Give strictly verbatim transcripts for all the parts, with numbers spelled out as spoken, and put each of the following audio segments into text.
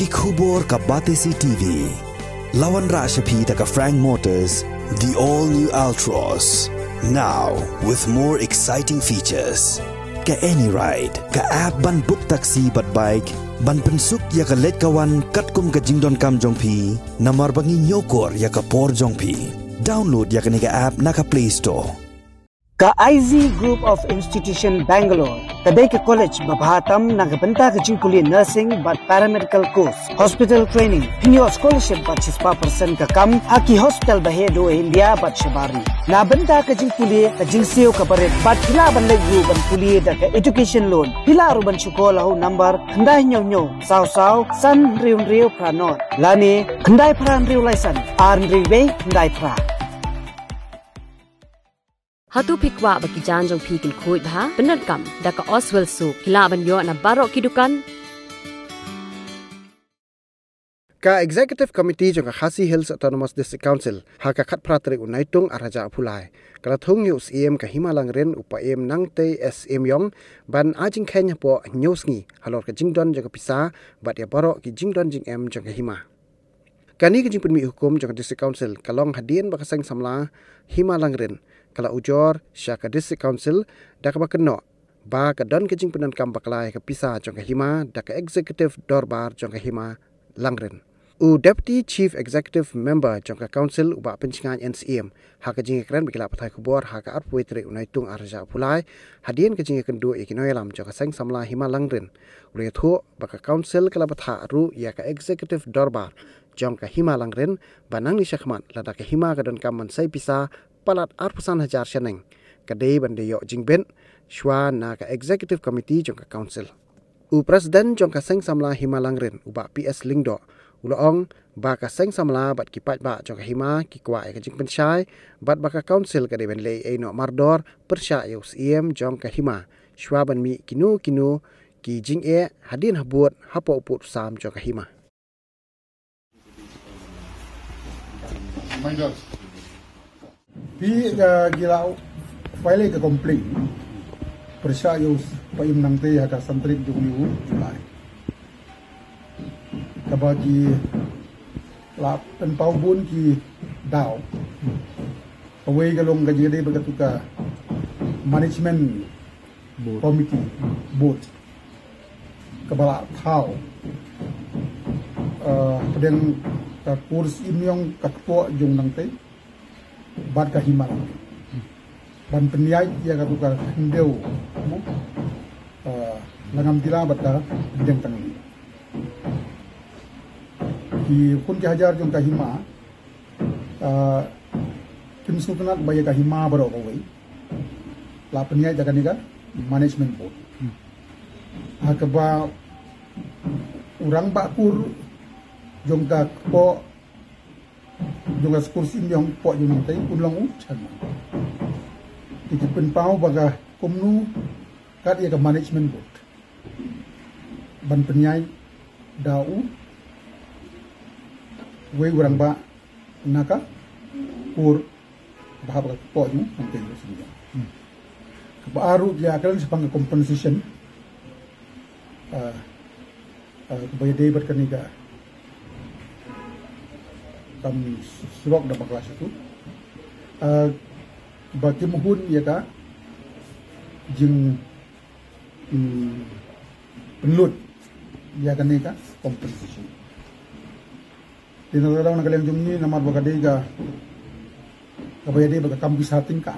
Ki khubor ka Batesi T V. La wanrah sha phi da ka Frank Motors, the all new Altroz. Now with more exciting features. Ka Any Ride, ka app ban book taxi bad bike, ban pynsuk ïa ka leit ka wan katkum ka jingdonkam jong phi, namar ba ngi ñiewkor ïa ka por jong phi. Download ïa kane ka app na ka Play Store. Ka I Z Group of Institution Bangalore ka dei ka college ba bha tam na ka bynta ka jingpule nursing bad paramedical course, hospital training. Phin ïoh scholarship bad shispah percent ka kam ha ki hospital ba heh duh India bad shabar ri. Na bynta ka jingpule, ka jingsiew kaba rit bad phi lah ban leit ruh ban pule da ka education loan. Phi lah ruh ban shu call ha u number khyndai hynñiew hynñiew saw saw san hynriew hynriew phra nod lane khyndai phra hynriew lai san ar hynriew wei khyndai phra. Hato phi kwah ba ki jaiñ jong phi kin khuid bha? Pyndonkam da ka Oswell Soap. Phi lah ban ïoh na baroh ki dukan. Ka Executive Committee jong ka Khasi Hills Autonomous District Council ha ka khatphra tarik u Naitung ar hajar arphew lai ka la thung ïa u Syiem ka Hima Langrin, u Paiem Nangtei S Syiem Iong, ban ai jingkheiñ hapoh hynñiew sngi halor ka jingdon jong ka pisa bad ïa baroh ki jingdon jingem jong ka hima. Kane ka jingpynmih hukum jong ka District Council ka long hadien ba ka seng samla Hima Langrin ka la ujor sha ka District Council da kaba kynnoh ba ka don ka jingpyndonkam bakla ïa ka pisa jong ka hima da ka Executive Dorbar jong ka Hima Langrin. U Deputy Chief Executive Member jong ka Council, u Bah Pynshngain N Syiem, ha ka jingïakren bad ki lad pathai khubor ha ka arphew wei tarik u Naitung ar hajar arphew lai, hadien ka jingïakynduh ïa ki nongïalam jong ka seng samla Hima Langrin, u la ïathuh ba ka Council ka la bthah ruh ïa ka Executive Dorbar jong ka Hima Langrin ba nangne shakhmat lada ka hima ka donkam ban sei pisa palat arphew san hajar shaneng, ka dei ban da ïoh jingbit shuwa na ka Executive Committee jong ka Council. U President jong ka seng samla Hima Langrin, u Bah P S Lyngdoh, u la ong ba ka seng samla bad ki paidbah jong ka hima ki kwah ïa ka jingpynshai bad ba ka Council ka dei ban leh ei noh mardor pyrshah ïa u Syiem jong ka hima shuwa ban mih kino kino ki jingeh hadien habud hapoh u pud u sam jong ka hima. Phi, uh, ki la file ka complaint pyrshah ïa u Paiem Nangtei ha ka san tarik jong une u July. Kaba ki la pynpaw bun ki daw. Kawei ka long ka jingïadei bad katu ka management Board. Committee, board, kaba la thaw, uh, pdeng ka kur Syiem Iong, ka kpoh jong u Nangtei bad ka hima Langrin ban pynïaid ïa katu ka khyndew, mo, uh, Langam Dila bad ka Dieng Tangli. Ki khun ki hajar jong ka hima, ah, kim sngewtynnat ba ïa ka hima baroh kawei la pynïaid da kane ka management board. Ha kaba u rangbah kur jong ka kpoh jong ka skur Syiem Iong, kpoh jong u Nangtei, un long u chairman. Te ki pynpaw ba ka kumno kat ïa ka management board ban pynïaid da u wei u rangbah na ka kur ba hap ka kpoh jong u Nangtei ruh sendiri. Kaba ar ruh ïa ka long shaphang ka compensation, ah, ah, kaba ïadei bad kane ka kam surok da bakla sha tu. Ah, ba kim hun ïa ka jing, hmm, pynlut ïa kane ka compensation. Te na ka daw na ka liang jong ngi namar ba ka dei ka, kaba ïadei bad ka kam pisa tyngka,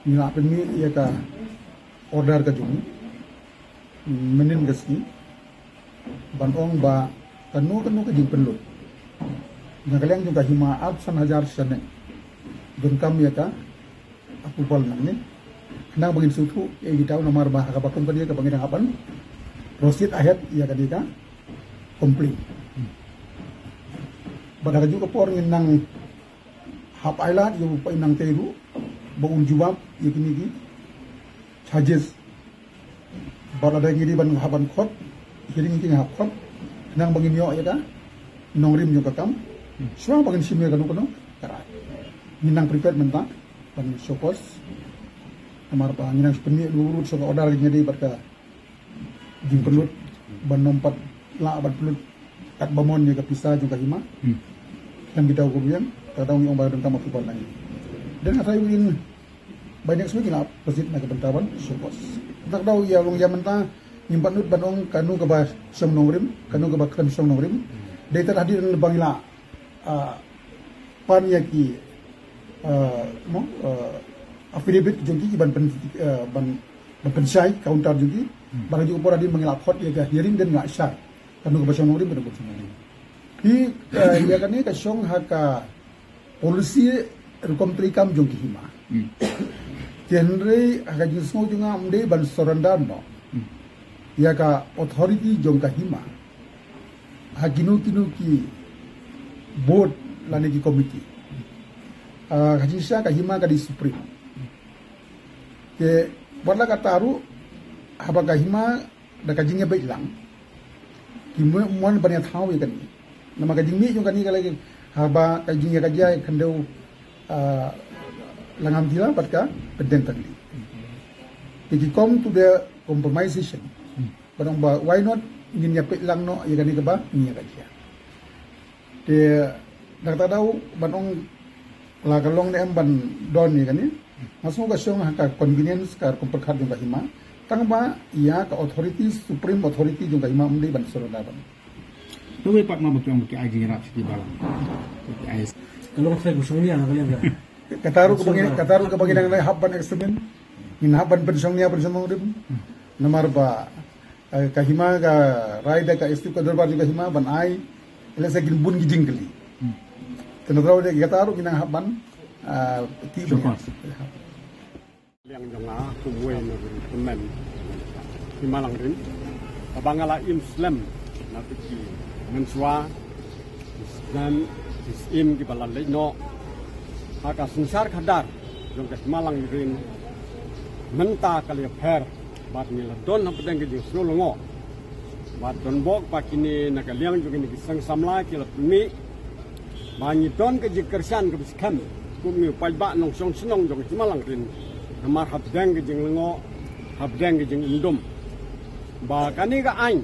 ngi la pynmih ïa ka order ka jong ngi mynhynnin ka sngi ban ong ba kano kano ka jingpynlut na ka liang jong ka hima arphew san hajar shaneng donkam ïa ka approval nangne. Khnang ba ngin sngewthuh ïa kita, namar ba ha kaba kum kane kaba ngi dang hap ban proceed ahead ïa kane ka complaint. Bad ha kajuh ka por ngin nang hap ailad ïa u Paiem Nangtei ruh ba un jubab ïa kine ki charges. Bad lada ngi dei ban hap ban khot hearing, ngi hap khot khnang ba ngin ïoh ïa ka nongrim jong ka kam. Shuwa ba ngin shim ïa kano kano ka rai, ngin nang prepared mynta ban show cause. Namar ba ngin nang pynmih ruh sha ka order ka jingïadei bad ka jingpynlut ban nym pat Lah ban pynlut kat ba mon ïa ka pisa jong ka hima. Hmm. Kan kita ko biang, ka dang ong ba dang tam aku ban nang. Dan asai win by next week lah proceed na ka bynta ban show cause. Tak dau ïa long ïa mynta ngim pat nud ban ong kano kaba shong nongrim, kano kaba khlem shong nongrim. Dei ta hadien ba ngi la, ah, pan ïa ki, ah, mo, ah, affidavit jong ki ban pyn, ah, ban, ban pynshai counter jong ki. Hmm. Ba la ju por hadien ba ngi la phot ïa ka hearing dan nga shai kano kaba shong nongrim, kano kaba shong nongrim. Hi, ah, ïa kane ka shong ha ka policy rukom treikam jong ki hima. Hmm. Te hynrei ha ka jingsngew jong nga ym dei ban surrender noh. Hmm. Ïa ka authority jong ka hima ha kino kino ki board lane ki committee. Ah, ha ka jingshisha ka hima ka dei supreme. Te wat la katta ruh haba ka hima da ka jingïabeit lang ki mon ban ïathaw ïa kane. Namar ka jingmih jong kane ka la haba ka jingïakajia khyndew, ah, Langhamtila bad ka Pdeng Tangli. Te ki come to the compromisation. Ban ong ba why not ngin ïapeit lang noh ïa kane kaba ngi ïakajia. Te da kata dau ban ong la ka long ne em ban don ïa kane. Nga sngew ka shong ha ka convenience ka rukom pyrkhat jong ka hima. Tang ba ïa ka authority, supreme authority jong ka hima ym dei ban surrender ban. Tu wei pat ma ba ki ong ba ki ai jingïarap sha ki balang. Ki ai. Ka long sai ku shong ïa ka liang ka. Kata ruh kaba ngi, kata ruh kaba ngi dang hap ban examine. Ngin hap ban pynshong ïa, pynshong nongrim. Namar ba, eh, ka hima ka rai da ka S T ka dorbar jong ka hima ban ai. Lehse kin bun ki jingkylli. Hmm. Te na thaw de kata ruh ngin hap ban, ah, ti ban. Liang jong nga kum uwei na ki tymmen Hima Langrin, kaba nga la im slem na ki mynshuwa, ki snem, ki syiem kiba la leit noh ha ka synshar khadar jong ka Hima Langrin. Mynta ka la ïapher bad ngi la don hapdeng ka jingsngew lyngngoh. Bad don bok ba kine na ka liang jong kine ki seng samla ki la pynmih ba ngi don ka jingkyrshan kaba skhem kum ngi u paidbah nongshong shnong jong ka Hima Langrin. Namar hapdeng ka jinglyngngoh, hapdeng ka jingim dum, ba kane ka aiñ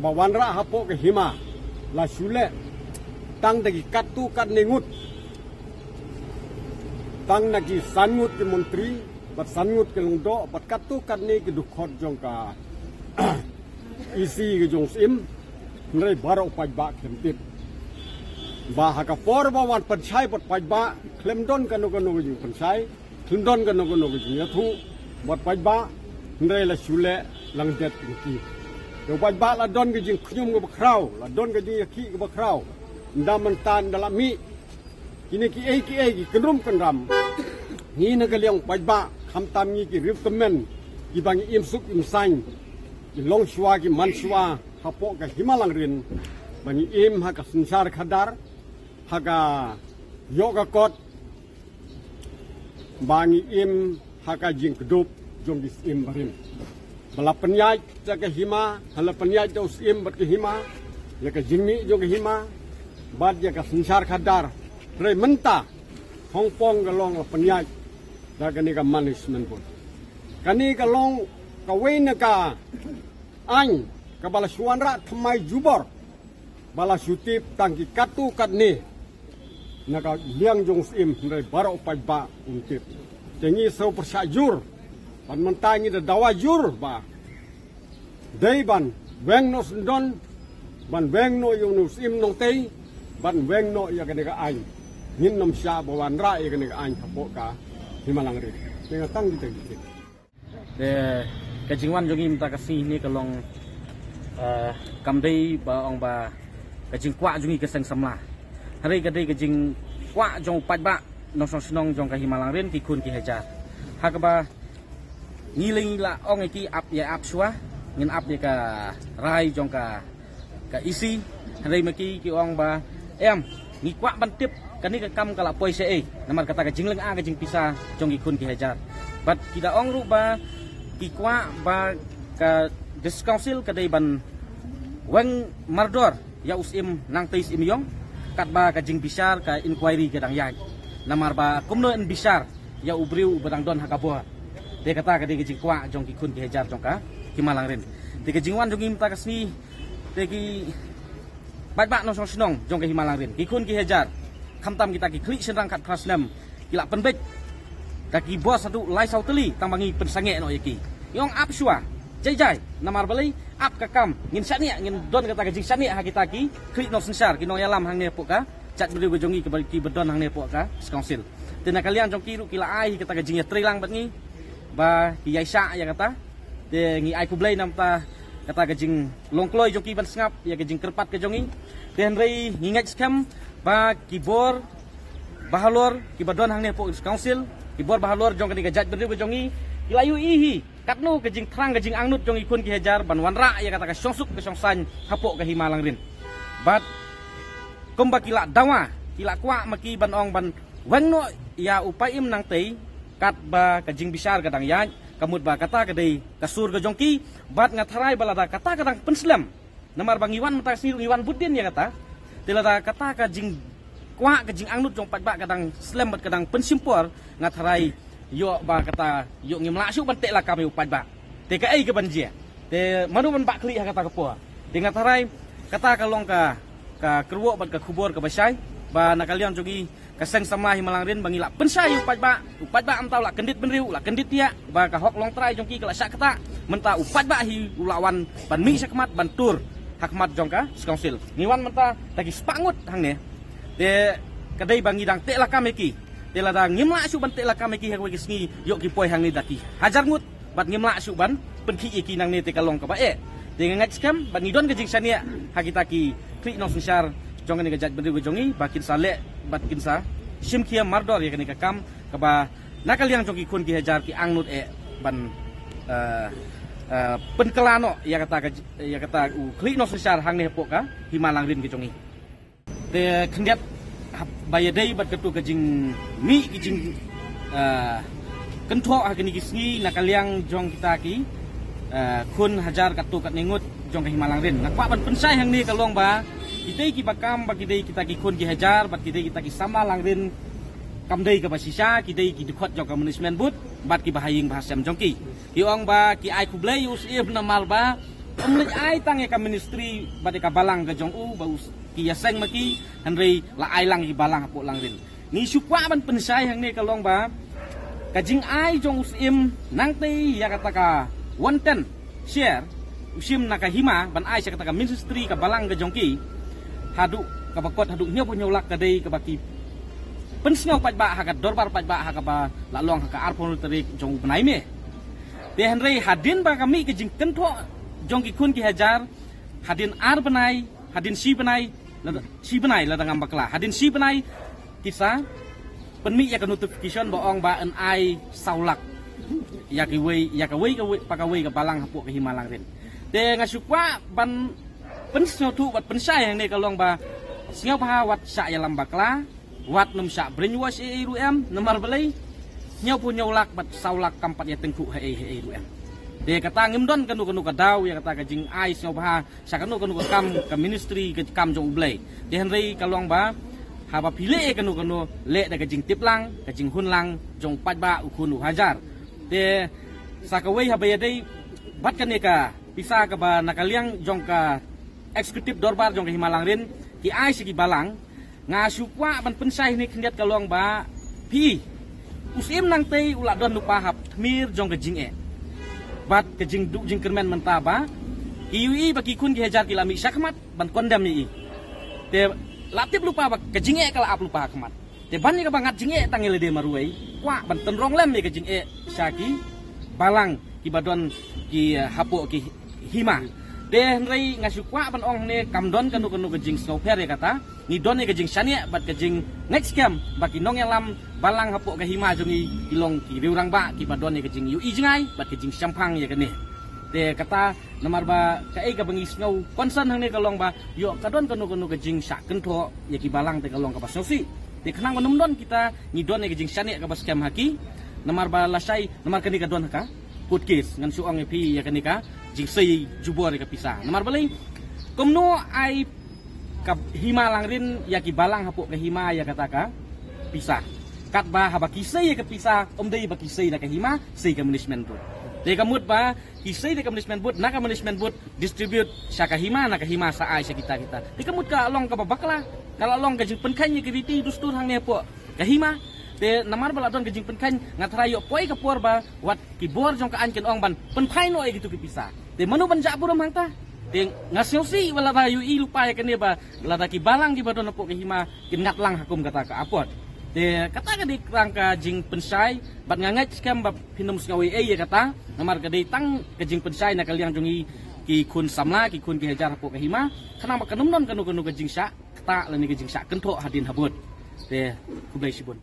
ba wanrah hapoh ka hima la shu leh tang da ki katto katne ngut, tang na ki san ngut ki montri bad san ngut ki lyngdoh bad katto katne ki dkhot jong ka E C ka jong u Syiem. Hynrei baroh u paidbah khlem tip ba ha ka por ba wan pynshai bad paidbah khlem don kano kano ka jingpynshai, khlem don kano kano ka jingïathuh bad paidbah. Hynrei la shu leh lang det ki. Te u paidbah la don ka jingkhñium kaba khraw, la don ka jingïakhih kaba khraw. Ynda mynta ynda la mih kine kiei kiei ki kynrum kynram, ngi na ka liang u paidbah, khamtam ngi ki riewtymmen kiba ngi im suk im saiñ, ki longshuwa ki manshuwa hapoh ka Hima Langrin, ba ngi im ha ka synshar khadar, ha ka ïoh ka kot, ba ngi im ha ka jingkdup jong ki syiem barim. Ba la pynïaid da ka hima, ha la pynïaid da u Syiem bad ka hima, ïa ka jingmih jong ka hima bad ïa ka synshar khadar. Hynrei mynta hongpong ka long la pynïaid da kane ka management board. Kane ka long kawei na ka aiñ kaba la shu wanrah thymmai jubor, ba la shu tip tang ki katto katne na ka liang jong u Syiem, hynrei baroh u paidbah um tip. Te ngi sngewpyrshah jur, ban mynta ngi da dawa jur ba dei ban weng noh syndon, ban weng noh ïa une u Syiem Nongtei, ban weng noh ïa kane ka aiñ. Ngin nym shah ba wanrah ïa kane ka aiñ hapoh ka Hima Langrin. Te nga tang kita ki tip. Te ka jingwan jong ngi mynta ka sngi ne ka long, eh, kam dei ba ong ba ka jingkwah jong ngi ka seng samla. Hynrei ka dei ka jingkwah jong u paidbah nongshong shnong jong ka Hima Langrin, ki khun ki hajar. Ha kaba ngi lei la ong ïa ki ap ïa ap shuwa, ngin ap ïa ka rai jong ka ka E C, hynrei ma ki ki ong ba em, ngi kwah ban tip kane ka kam ka la poi shaei, namar kata ka jinglynga ka jingpisa jong ki khun ki hajar. Bad ki da ong ruh ba ki kwah ba ka District Council ka dei ban weng mardor ïa u Syiem Nangtei Syiem Ïong, katba ka jingbishar ka inquiry ka dang ïaid. Namar ba kumno yn bishar ïa u briew uba dang don ha ka bor. Te kata ka dei ka jingkwah jong ki khun ki hajar jong ka Hima Langrin. Te ka jingwan jong ngi mynta ka sngi, Ki paidbah nongshong shnong jong ka Hima Langrin, ki khun ki hajar, khamtam kita ki khlieh shynrang khatphra snem, ki la pynbeit da ki bor haduh lai saw tylli tang ba ngi pynsangeh noh ïa ki. Ngi ong ap shuwa, jai jai, namar balei? Ap ka kam, ngin shaniah, ngin don kata ka jingshaniah ha kita ki khlieh nongsynshar, ki nongïalam hangne hapoh ka jaitbynriew ka jong ngi, kiba, kiba don hangne hapoh ka Council. Te na ka liang jong ki ruh ki la ai kata ka jingïatreilang bad ngi ba ki ïaishah ïa kata. Te ngi ai khublei namar kata ka jinglong kloi jong ki ban sngap ïa ka jingkyrpad ka jong ngi. Te hynrei ngi ngeit skhem ba ki bor bahalor kiba don hangne hapoh Council, ki bor bahalor jong kane ka jaitbynriew ka jong ngi, ki la ïohi hi katno ka jingthrang ka jingangnud jong ki khun ki hajar ban wanrah ïa kata ka shongsuk ka shongsaiñ hapoh ka Hima Langrin. Bad kumba ki la dawa, ki la kwah ma ki ban ong ban weng noh ïa u paid im nangtei katba ka jingbishar ka dang ïaid, ka mut ba kata ka dei ka sur ka jong ki. Bad nga tharai ba lada kata ka dang pynslem, namar ba ngi wan mynta ka sngi ruh ngi wan bud dien ïa kata. Te lada kata ka jingkwah ka jingangnud jong paidbah ka dang slem bad ka dang pynshim por, nga tharai ïoh ba kata ïoh ngim lah shuh ban teh lakam ïa u paidbah. Te kaei kaban jia? Te mano ban bah khlieh ha kata ka por? Te nga tharai kata ka long ka, ka kyrwoh bad ka khubor kaba shai ba na ka liang jong ngi ka Seng Samla Hima Langrin ba ngi la pynshai ïa u paidbah, u paidbah mynta u la kyndit bynriew, u la kyndit ïa ba ka hok longtrai jong ki ka la shah ktah. Mynta u paidbah hi u la wan ban mih shakhmat ban tur hakhmat jong ka Council. Ngi wan mynta da ki spah ngut hangne. Te ka dei ba ngi dang teh lakam ïa ki. Te lada ngim lah shuh ban teh lakam ïa ki ha kawei ka sngi, ïoh ki poi hangne da ki hajar ngut bad ngim lah shuh ban pynkhih ïa ki nangne, te ka long kaba eh. Te nga ngeit skhem bad ngi don ka jingshaniah ha kita ki khlieh nongsynshar jong kane ka jaitbynriew ka jong ngi ba kin sa leh bad kin sa shim khia mardor ïa kane ka kam kaba na ka liang jong ki khun ki hajar ki angnud eh ban, eh, eh, pynkylla noh ïa kata ka j-, ïa kata u khlieh nongsynshar hangne hapoh ka Hima Langrin ka jong ngi. Te khyndiat hap-, ba ïadei bad katu ka jingmih ki jing, eh, kynthoh ha kine ki sngi na ka liang jong kita ki, eh, khun hajar katto katne ngut jong ka Hima Langrin. Nga kwah ban pynshai hangne ka long ba ki dei kiba kam ba ki dei kita ki khun ki hajar bad ki dei kita ki samla Langrin, kam dei kaba shisha, ki dei ki dkhot jong ka management board bad kiba ha ïing ba ha sem jong ki. Ki ong ba ki ai khublei ïa u Syiem namar ba um leit ai tang ïa ka ministry bad ïa ka balang ka jong u ba u s-, ki ïaseng ma ki, hynrei la ai lang ïa ki balang hapoh Langrin. Ngi shu kwah ban pynshai hangne ka long ba ka jingai jong u Syiem nangtei ïa kata ka one tenth share u shim na ka Hima ban ai sha kata ka ministry ka balang ka jong ki, haduh kaba kot haduh hynñiewphew hynñiew lak ka dei kaba ki pynsngew paidbah ha ka dorbar paidbah ha kaba la long ha ka arphew tarik jong u bnai May. Te hynrei hadien ba ka mih ka jingkynthoh jong ki khun ki hajar, hadien ar bnai, hadien shi bnai, lada, shi bnai lada ngam bakla, hadien shi bnai ki sa pynmih ïa ka notification ba ong ba yn ai saw lak ïa kiwei, ïa kawei, kawei, pa kawei ka balang hapoh ka Hima Langrin. Te nga shu kwah ban pynsngewthuh bad pynshai hangne ka long ba sngewbha wat shah ïalam bakla, wat nym shah brainwash ei ei ruh em, namar balei? Hynñiewphew hynñiew lak bad saw lak kam pat ïa tyngkhuh ha ei ha ei ruh em. Te kata ngim don kano kano ka daw ïa kata ka jingai sngewbha sha kano kano ka kam ka ministry ka kam jong U Blei. Te hynrei ka long ba haba phi leh ïa kano kano, leh da ka jingtip lang, ka jinghun lang jong u paidbah u khun u hajar. Te sa kawei haba ïadei bad kane ka pisa kaba na ka liang jong ka executive dorbar jong ka Hima Langrin ki ai sha ki balang, nga shu kwah ban pynshai hangne khyndiat ka long ba phi, u Syiem nangtei u la don lypa hap tmier jong ka jingeh bad ka jingduh jingkyrmen mynta ba ki ïohi ba ki khun ki hajar ki la mih shakhmat ban condemn ïa i. Te la tip lypa ba ka jingeh ka la ap lypa ha khmat. Te ban ïa kaba ngat jingeh tang ïa lade marwei, kwah ban tynrong lem ïa ka jingeh sha ki balang kiba don ki, eh, hapoh ki Hima. Te hynrei nga shu kwah ban ong hangne kam don kano kano ka jingsngewpher ïa kata. Ngi don ïa ka jingshaniah bad ka jingngeit skhem ba ki nongïalam balang hapoh ka Hima jong ngi ki long ki riewrangbah kiba don ïa ka jingïohi jngai bad ka jingshemphang ïa kane. Te kata namar ba kaei kaba ngi sngew concern hangne ka long ba ïoh ka don kano kano ka jingshah kynthoh ïa ki balang te ka long kaba sngewsih. Te khnang ba nym don kita, ngi don ïa ka jingshaniah kaba skhem ha ki. Namar ba lashai, namar kane ka don ha ka court case, ngan shu ong ïa phi ïa kane ka jingsei jubor ïa ka pisa. Namar balei? Kumno ai ka Hima Langrin ïa ki balang hapoh ka Hima ïa kata ka pisa? Katba haba ki sei ïa ka pisa, ym dei ba ki sei na ka Hima, sei ka management ruh. Te ka mut ba ki sei te ka management board, na ka management board distribute sha ka hima, na ka hima sa ai sha kita kita. Te ka mut ka long kaba bakla, ka la long ka jingpynkheiñ ïa ki riti dustur hangne hapoh ka hima. Te namar ba la don ka jingpynkheiñ, nga tharai ïoh poi ka por ba wat ki bor jong ka aiñ kin ong ban pynphai noh ïa kitu ki pisa. Te mano ban jah burom hangta? Te nga sngewsih ba lada ïohi lypa ïa kane ba lada ki balang kiba don hapoh ka hima kin ngat lang ha kum kata ka apot. Te kata ka dei tang ka jingpynshai, bad nga ngeit skhem ba phin ym sngew ei ei ïa kata, namar ka dei tang ka jingpynshai na ka liang jong ngi ki khun samla, ki khun ki hajar hapoh ka hima, khnang ba kan ym don kano kano ka jingshah ktah lane ka jingshah kynthoh hadien habud. Te khublei shibun.